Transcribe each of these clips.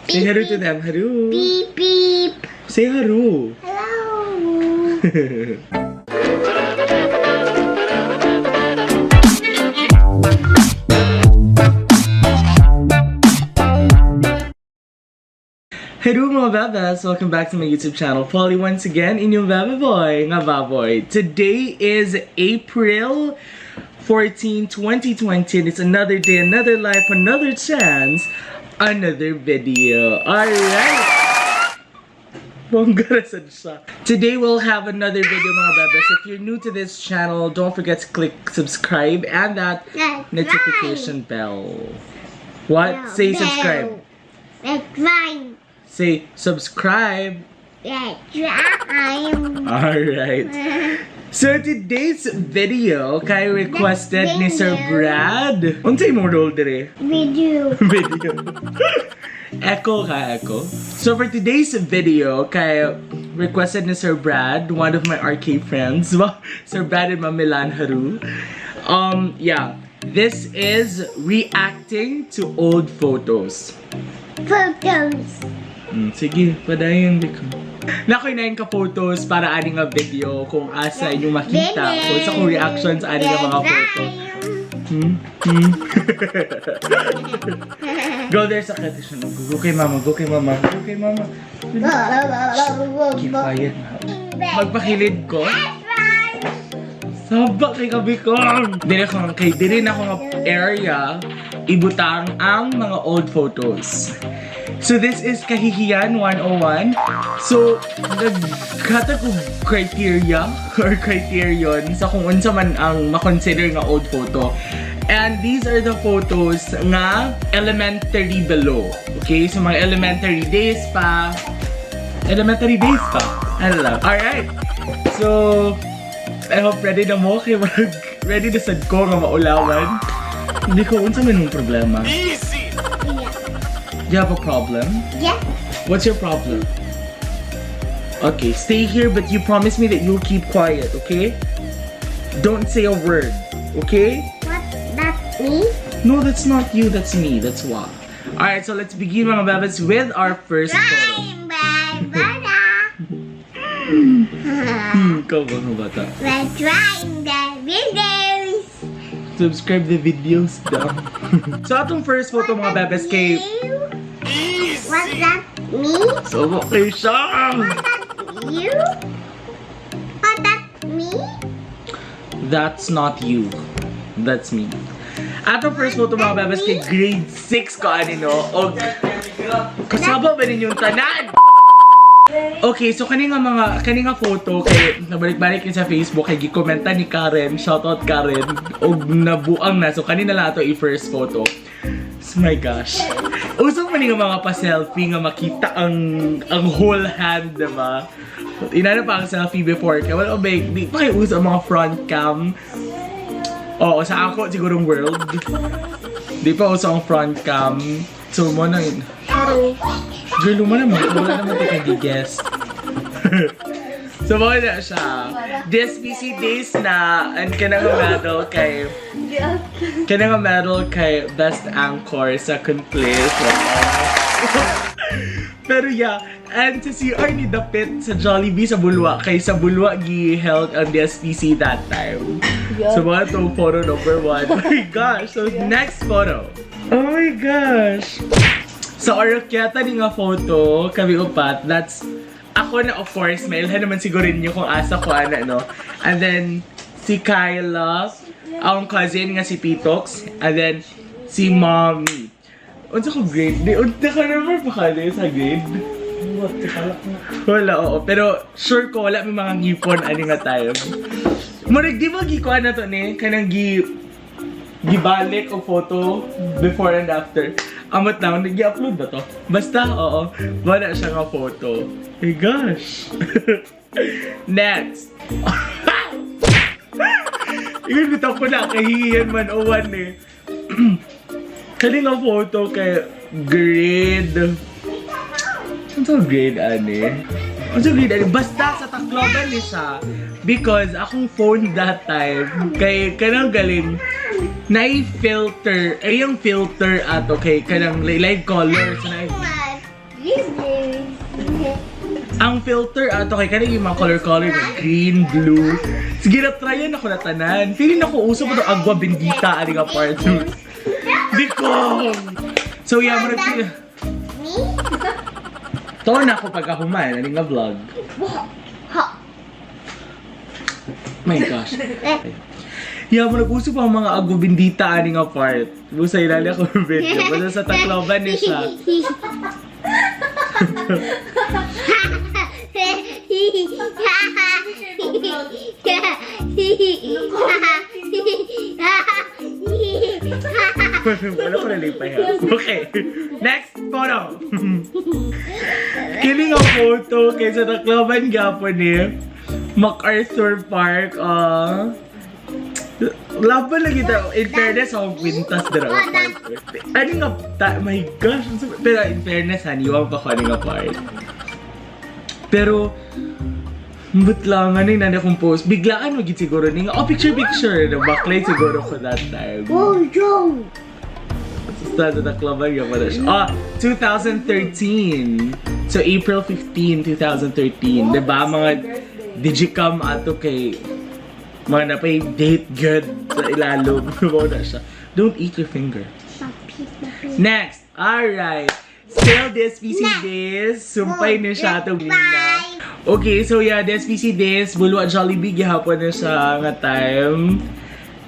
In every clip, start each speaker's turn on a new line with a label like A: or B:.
A: Say hello to them. Hello.
B: Beep beep.
A: Say hello.
B: Hello.
A: Hello, mga bebes! Welcome back to my YouTube channel. Polly once again, inyong bebe boy, nga baboy. Today is April 14, 2020, and it's another day, another life, another chance, another video. Alright! Bongga siya. Today we'll have another video, mga bebes. If you're new to this channel, don't forget to click subscribe and that notification bell. What? Say subscribe.
B: Subscribe.
A: Say subscribe.
B: Subscribe.
A: Alright. So today's video kay requested ni Sir Brad. Unsay imong role dire?
B: Video.
A: Video. Echo ka, echo. So for today's video, kay requested ni Sir Brad, one of my RK friends, Sir Brad and Ma'am Milan Haru. Yeah. This is reacting to old photos.
B: Photos.
A: Sige, padayon di ko. Nakoy na ka photos para ani nga video kung asa inyong makita kung sa kong reactions ani nga mga photo. Go there sa kati siya. Go kay mama, go kay mama, go kay mama. Keep quiet na. Magpakilid ko. Saba kay kabikong! Dire ko kay dire na ko nga area ibutang ang mga old photos. So this is Kahihiyan 101. So nagkatag og criteria or criterion sa kung unsa man ang makonsider nga old photo. And these are the photos nga elementary below. Okay, so mga elementary days pa. Elementary days pa. Ano lang. Alright. So, I hope ready na mo kay mag ready na sad ko nga maulawan. Hindi ko unsa man yung problema.
B: Yeah.
A: You have a problem?
B: Yeah.
A: What's your problem? Okay, stay here, but you promise me that you'll keep quiet, okay? Don't say a word, okay?
B: What? That me?
A: No, that's not you, that's me, that's Wa. Alright, so let's begin, mga bebes, with our first photo.
B: Rhyme, bye, bye.
A: Ikaw ba nga bata?
B: We're trying the videos.
A: Subscribe the videos daw. So, atong first photo, mga bebes, kay
B: You? What's that me?
A: So, okay siya!
B: What's that you? What that me?
A: That's not you. That's me. Atong first photo, mga bebes, kay grade 6 ko, ano, no? Og, kasaba ba ninyong tanan? Okay, so kani nga mga kani nga photo kay nabalik-balik yun sa Facebook kay gikomenta ni Karen, shoutout Karen, og nabuang na. So kani na lang ato i-first photo. Oh my gosh. Uso man ni nga mga pa-selfie nga makita ang whole hand, diba? Inana pa ang selfie before kay wala ba di pa kayo uso ang mga front cam. Oo, sa ako sigurong world. Di pa uso ang front cam. So mo na yun. Girl, mo naman. Wala naman tayo kag-guest. So, mo na siya. DSPC days na and kanang medal kay kanang medal kay Best Anchor, second place. Pero yeah, and sa CR ni Dapit sa Jollibee sa Bulwa, kay sa Bulwa gi-held ang DSPC that time. So mga to photo number one. Oh my gosh! So next photo. Oh my gosh! Sa Oroquieta ni nga photo, kami upat, that's ako na, of course, mailhan naman siguro ninyo kung asa ko ana, no? And then, si Kyla, ang cousin nga si Pitox, and then, si Mommy. Unsa ko grade? Di, unsa ka naman pa ka sa grade? Wala, oo. Pero sure ko, wala may mga ngipon ani nga tayo. Murag, di ba gikuha na to ni? Kanang gibalik o photo before and after. Amot na, nag-upload ba to? Basta, oo. Wala siya nga photo. Hey gosh! Next! Ingon bitaw ko na, kahihiyan man o one eh. Kani nga photo kay grade. Ano grade ani? Ano grade ani? Basta sa Tacloban ni siya. Because akong phone that time, kay kanang galing, na-filter, ay yung filter ato kay kanang live color, so na
B: videos.
A: Ang filter ato kay kani yung mga color-color na green, blue. Sige na, tryan ako na tanan. Feeling ako uso pa to agua bendita ani nga part. Di ko. So yeah, murag
B: Me?
A: To na ako pagkahuman ani nga vlog.
B: Ha.
A: My gosh. Yeah, murag uso pa ang mga agua bendita ani nga part. Busa ilali ako ng video. Basta sa Tacloban ni siya. Wala ko nalipay ha. Okay. Next photo. Kini nga photo kay sa Tacloban gapon ni MacArthur Park. Laban lagi ta. In fairness, akong kwintas dira nga part. Ano nga, ta, my gosh. Pero in fairness, ha, niwang pa ko ano nga part. Pero, but lang, ano yung nana kong post. Biglaan magid siguro ni nga, oh, picture, picture. Nabaklay siguro ko that time.
B: Whoa, Joe.
A: Basta sa Tacloban yun pala siya. Ah, 2013. So, April 15, 2013. Diba? Mga digicam ato kay mga napay date good sa ilalom. Mao na siya. Don't eat your finger. Next! Alright. Still this PC days. Sumpay ni siya itong Nina. Okay, so yeah, this PC days. Bulwa Jollibee gihapon na siya nga time.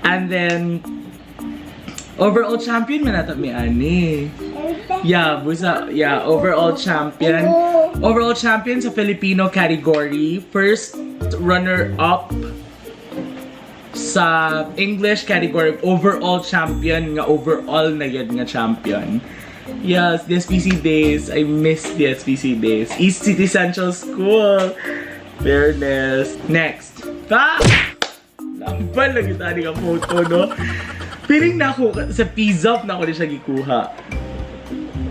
A: And then, overall champion man ata mi ani. Yeah, busa, yeah, overall champion. Overall champion sa Filipino category. First runner up sa English category, overall champion nga overall na yun nga champion. Yes, the SPC days. I miss the SPC days. East City Central School. Fairness. Next. Ah! Laban lagi tayo nga photo, no? Feeling na ako, sa Pizza na ako na siya gikuha.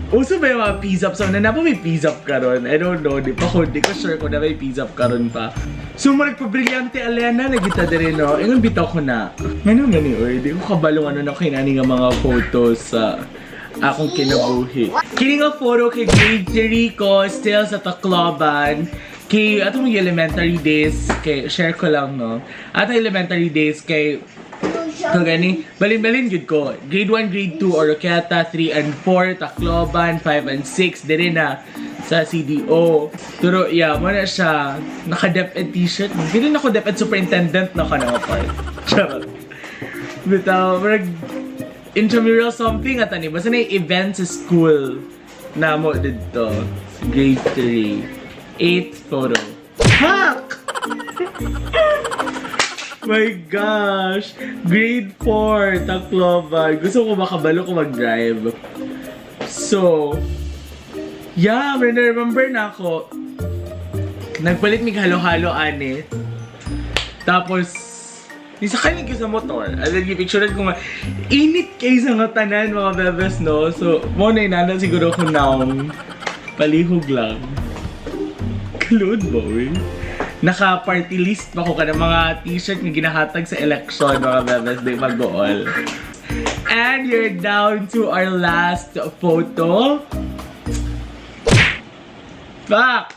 A: Uso ba yung mga Pizza So, na pa may Pizza karon? I don't know. Di pa ko, di ko sure kung na may Pizza karon pa. So, murag pa Brillante Elena, nagita din no? Ingon bitaw ko na. Ngano nga ni, oy, di ko kabalo ano na kinani nga mga photos sa akong kinabuhi. Kini nga photo kay grade 3 ko, still sa Tacloban. Kay atong mga elementary days, kay share ko lang no. Atong elementary days kay so gani, balin-balin gud ko. Grade 1, grade 2, Oroqueta, 3 and 4, Tacloban, 5 and 6, dire na sa CDO. Pero yeah, mo na siya, naka DepEd t-shirt. Ganun ako DepEd superintendent na ka na part. Charot. Bitaw, murag intramural something at ani, basta na yung event sa school na mo dito. Grade 3. 8th photo. Hack! My gosh! Grade 4, Tacloban. Gusto ko makabalo ko mag-drive. So, yeah, may na-remember na ako. Nagpalit mig halo-halo, ane. Tapos, di sa kanig sa motor. And then, picture ko nga, init kay sa nga tanan, mga bebes, no? So, mo na inana siguro ko naong palihog lang. Kalud ba, uy? Naka-party list pa ko ka ng mga t-shirt nga ginahatag sa election, mga bebes, di mag-goal. And you're down to our last photo. Back!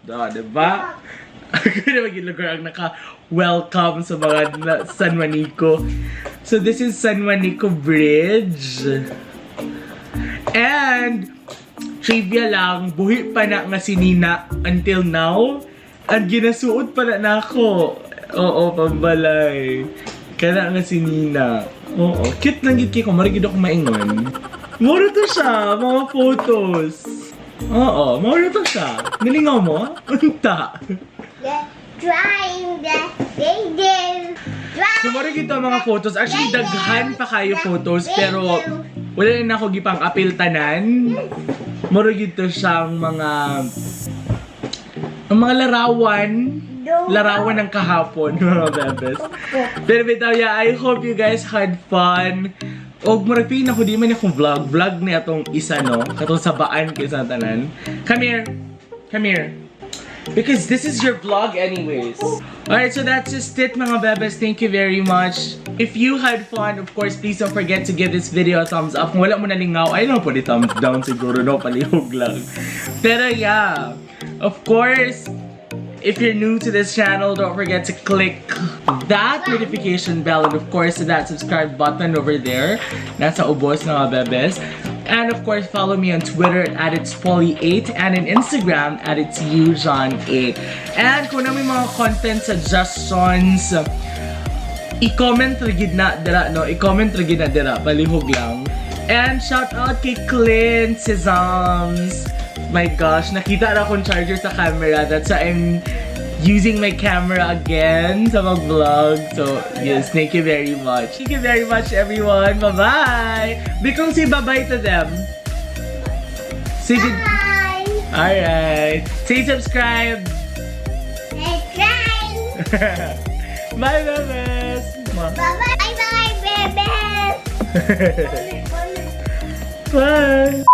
A: Da, diba? Ako na maging lugar ang naka-welcome sa mga San Juanico. So this is San Juanico Bridge. And trivia lang, buhi pa na nga si Nina until now. And ginasuot pa na nako. Oo, pambalay. Kana nga si Nina. Oo, cute lang gid kay ko, mara gid ako maingon. Mura to siya, mga photos. Oo, mura to siya. Nilingaw mo? Unta.
B: The drawing the video.
A: So, mura gid to ang mga photos. Actually, daghan pa kayo photos, pero wala na ako gipang apil tanan. Mura gid to siyang mga ang mga larawan larawan ng kahapon, mga bebes. Pero bitaw, yeah, I hope you guys had fun. Og murag feeling ako di man akong vlog. Vlog ni atong isa no, katong sabaan kay sa tanan. Come here. Come here. Because this is your vlog anyways. Alright, so that's just it, mga bebes. Thank you very much. If you had fun, of course, please don't forget to give this video a thumbs up. Kung wala mo nalingaw, ay no, pwede thumbs down siguro, no? Palihog lang. Pero yeah, of course, if you're new to this channel, don't forget to click that notification bell and, of course, that subscribe button over there. Nasa ubos, mga bebes. And of course, follow me on Twitter at @itspoly8 and in Instagram at @itsyujon8. And kung naa moy mga content suggestions, i-comment ra gid na dira, no? I-comment ra gid na dira, palihog lang. And shout out kay Clint Cezams. My gosh, nakita ra akong charger sa camera. That's why I'm using my camera again sa mag-vlog. So, yes, thank you very much. Thank you very much, everyone. Bye-bye! Bikong, say bye-bye to them. Say good.
B: Bye.
A: Alright. Say subscribe.
B: Subscribe.
A: Bye, bebes!
B: Bye bye. Bye bye, baby.
A: Bye!